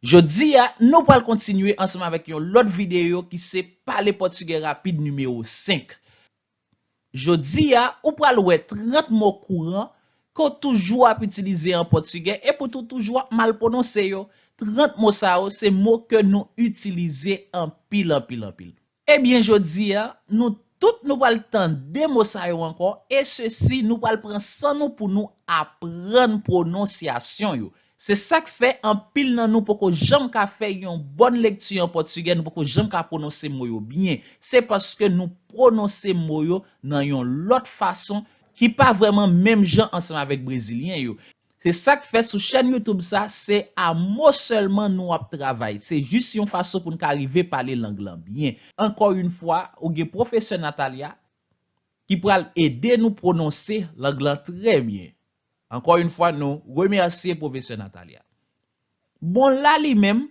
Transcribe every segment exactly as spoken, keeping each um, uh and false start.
Jodi a, nou pral kontinye ansanm avèk yon lòt videyo ki se Pale Pòtigè Rapid nimewo senk. Jodi a, ou pral wè trant mo kouran ke w toujou ap itilize an pòtigè epi tou toujou ap mal pwononse yo. Trant mo sa yo se mo ke nou itilize anpil, anpil, anpil. Ebyen, jodi a, nou tout nou pral tande mo sa yo ankò, e sesi, nou pral pran san nou pou nou aprann pwononsyasyon yo. Se sa k fè anpil nan nou poko janm ka fè yon bòn lekti an pòtigè, nou poko janm ka pwononse mo yo byen. Se paske nou pwononse mo yo nan yon lòt fason ki pa vrèman menm jan ansanm avèk brezilyen yo. Se sa k fè sou chèn YouTube sa, se a mo sèlman nou ap travay. Se jis yon fason pou n ka rive pale lang lan byen. Ankò yon fwa, ou gen pwofesè Natalia ki pral ede nou pwononse lang lan trè byen. Ankò yon fwa, nou remèsye pwofesè Natalia. Bon, la li menm,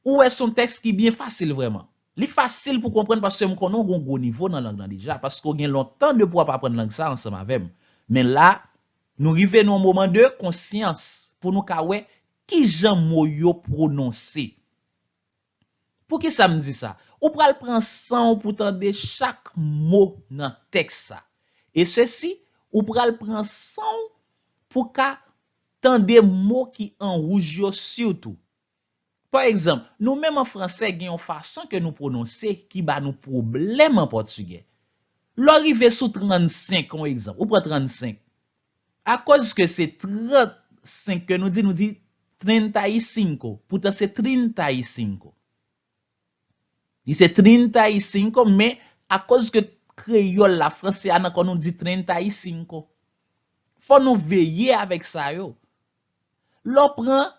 ou wè se yon tèks ki byen fasil vrèman. Li fasil pou konprann paske m konnen w gen yon gwo nivo nan lang lan deja, paske w gen lontan depi w ap aprann lang sa ansanm avè m. Men la, nou rive nan yon moman de konsyans pou nou ka wè kijan mo yo pwononse. Poukisa m di sa? Ou pral pran san w pou tande chak mo nan tèks sa. E sesi, ou pral pran san w pou ka tande mo ki an wouj yo sitou. Pa egzanp, nou menm an fransè gen yon fason ke nou pwononse ki ba nou pwoblèm an pòtigè. Lè w rive sou trannsenk, yon egzanp, ou pran trannsenk. Akoz ke se trannsenk ke nou di, nou di trinta e cinco, poutan se trinta e cinco. Li se trinta e cinco, men akoz ke kreyòl la, fransè a nan kò nou di treinta e cinco. Fò nou veye avèk sa yo. Lè w pran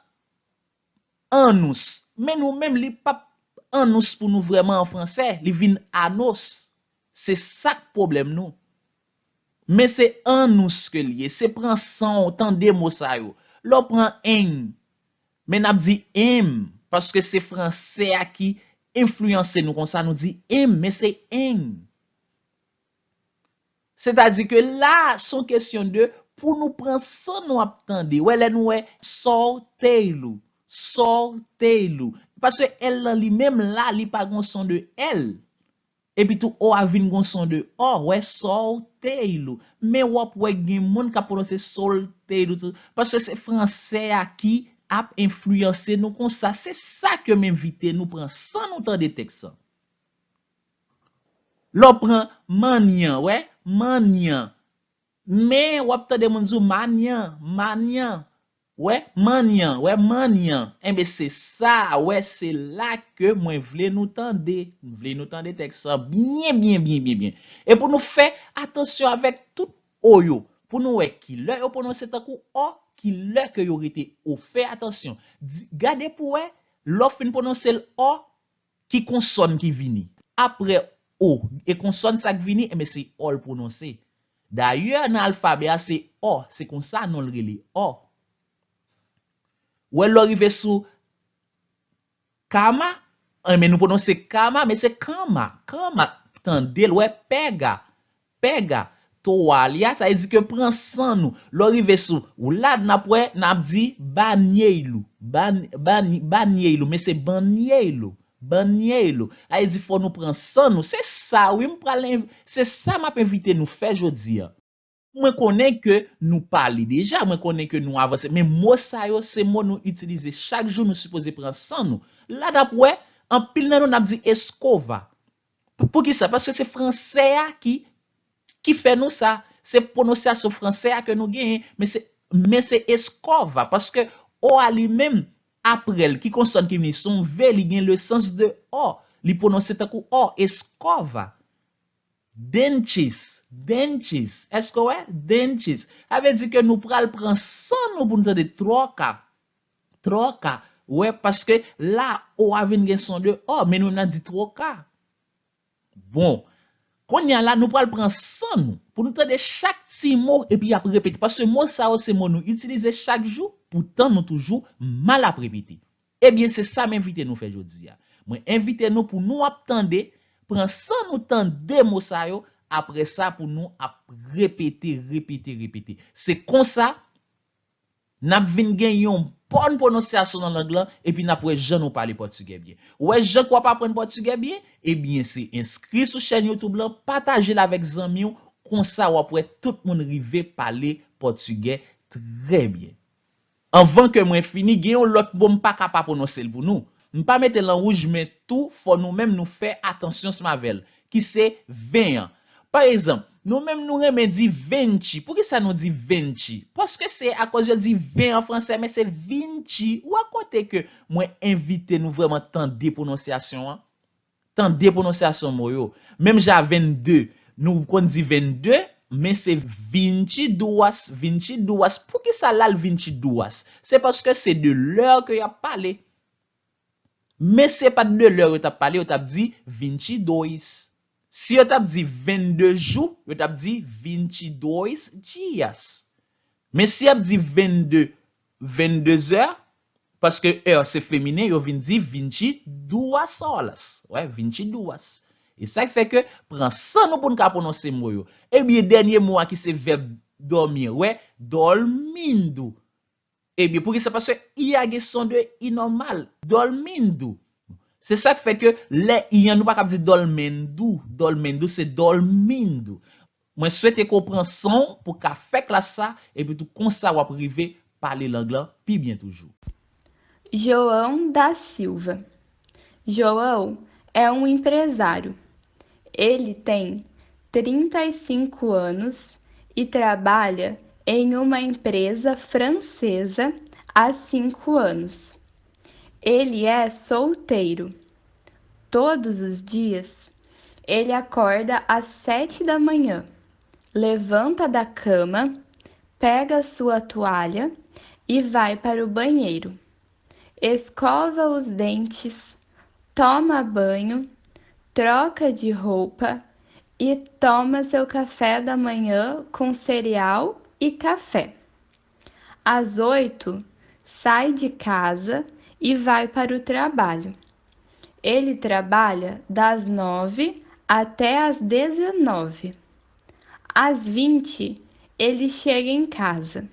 annus, men nou menm li p ap annus pou nou vrèman an fransè, li vin anos. Se sa k pwoblèm nou. Men se annus ke l ye, se pran san w tande mo sa yo. Lè w pran eng, men n ap di em, paske se fransè a ki enfliyanse nou konsa, nou di em, men se eng. Sètadi ke la, se yon kesyon de pou nou pran san nou ap tande. Wè lè nou wè sorteiro, sorteiro. Paske L lan li menm la, li pa gon son de L. Epi tou O a vin gon son de O, wè sorteiro. Men w ap wè gen moun k ap pwononse solteiro tou. Paske se fransè a ki ap enfliyanse nou konsa. Se sa ke m envite nou pran san nou tande tèks lan. Lè w pran manyan, wè, manyan. Men w ap tande moun di w manyan, manyan. Wè, manyan, wè, manyan. Enben, se sa, wè, se la ke mwen vle nou tande. M vle nou tande tèks lan byen, byen, byen, byen, byen. E pou nou fè atansyon avèk tout O yo, pou nou wè ki lè yo pwononse tankou O, ki lè ke yo rete O. Fè atansyon. Di, gade pou wè, lè w fin pwononse l O, ki konsòn ki vini. Apre O, e konsòn sa k vini, enben se O l pwononse. Dayè, nan alfabè a, se O, se konsa non l rele, O. Wè, lè w rive sou kama, enben nou pwononse kama, men se kanma, kanma. Tande l, wè, pega, pega, toalha, sa vle di ke pran san nou. Lè w rive sou, ou la, n ap wè, n ap di banheiro, ban, ban, banheiro, men se banheiro, banheiro. Sa vle di fò nou pran san nou. Se sa, wi, m pral env-, se sa m ap envite nou fè jodi a. Mwen konnen ke nou pale deja, mwen konnen ke nou avanse, men mo sa yo se mo nou itilize chak jou, nou sipoze pran san nou. La n ap wè, anpil nan nou n ap di escova. Pou, poukisa? Paske se fransè a ki, ki fè nou sa. Se pwononsyasyon fransè a ke nou genyen, men se, men se escova. Paske O a li menm, apre l, ki konsòn ki vini? Se yon V, li gen le sans de O. Li pwononse tankou O, escova. Dentes, dentes. Èske w wè? Dentes. Sa vle di ke nou pral pran san nou pou nou tande troca. Troca. Wè, paske la, O a vin gen son de O, men nou menm n ap di troca. Bon, kounye a la, nou pral pran san nou pou nou tande chak ti mo epi y ap repete. Paske mo sa yo se mo nou itilize chak jou, poutan nou toujou mal ap repete. Ebyen, se sa m envite nou fè jodi a. Mwen envite nou pou nou ap tande, pran san nou tande mo sa yo, apre sa pou nou ap repete, repete, repete. Se konsa N ap vin gen yon bòn pwononsyasyon nan lang lan, epi n ap wè jan nou pale pòtigè byen. Ou wè jan k w ap aprann pòtigè byen? Ebyen, se enskri sou chèn YouTube lan, pataje l avèk zanmi w, konsa w ap wè tout moun rive pale pòtigè trè byen. Anvan ke mwen fini, gen yon lòt mo m pa ka pa pwononse l pou nou. M pa mete l an wouj, men tou, fò nou menm nou fè atansyon ansanm avè l, ki se ven an. Pa egzanp, nou menm nou renmen di vennti. Poukisa nou di vennti? Paske se akoz yo di ven an fransè, men se vennti. Ou wè kote ke mwen envite nou vrèman tande pwononsyasyon an? Tande pwononsyasyon mo yo. Menm jan a vennde, nou konn di vennde, men se vinte e duas, vinte e duas. Poukisa l al vinte e duas? Se paske se de lè ke y ap pale. Men se pa t de lè yo t ap pale, yo t ap di vinte e dois. Si yo t ap di vennde jou, yo t ap di vinte e dois dias. Men si y ap di vennde, vennde zè, paske è se feminen, yo vin di vinte e duas horas. Wè, vinte e duas. E sa k fè ke pran san nou pou n ka pwononse mo yo. Ebyen, dènye mo a ki se vèb dormir, wè, dormindo. Ebyen, poukisa? Paske i a gen son de i nòmal. Dormindo. Se sa k fè ke lè i an, nou pa kab di dormendo. Dormendo, se dormindo. Mwen swete ke w pran san w pou w ka fè klas sa, epi tou konsa w ap rive pale lang lan pi byen toujou. João da Silva. João é um empresário. Ele tem trinta e cinco anos e trabalha em uma empresa francesa há cinco anos. Ele é solteiro. Todos os dias, ele acorda às sete da manhã, levanta da cama, pega sua toalha e vai para o banheiro. Escova os dentes, toma banho, troca de roupa e toma seu café da manhã com cereal e café. Às oito, sai de casa e vai para o trabalho. Ele trabalha das nove até às dezenove. Às vinte, ele chega em casa,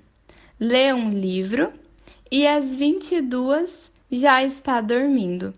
lê um livro e às vinte e duas já está dormindo.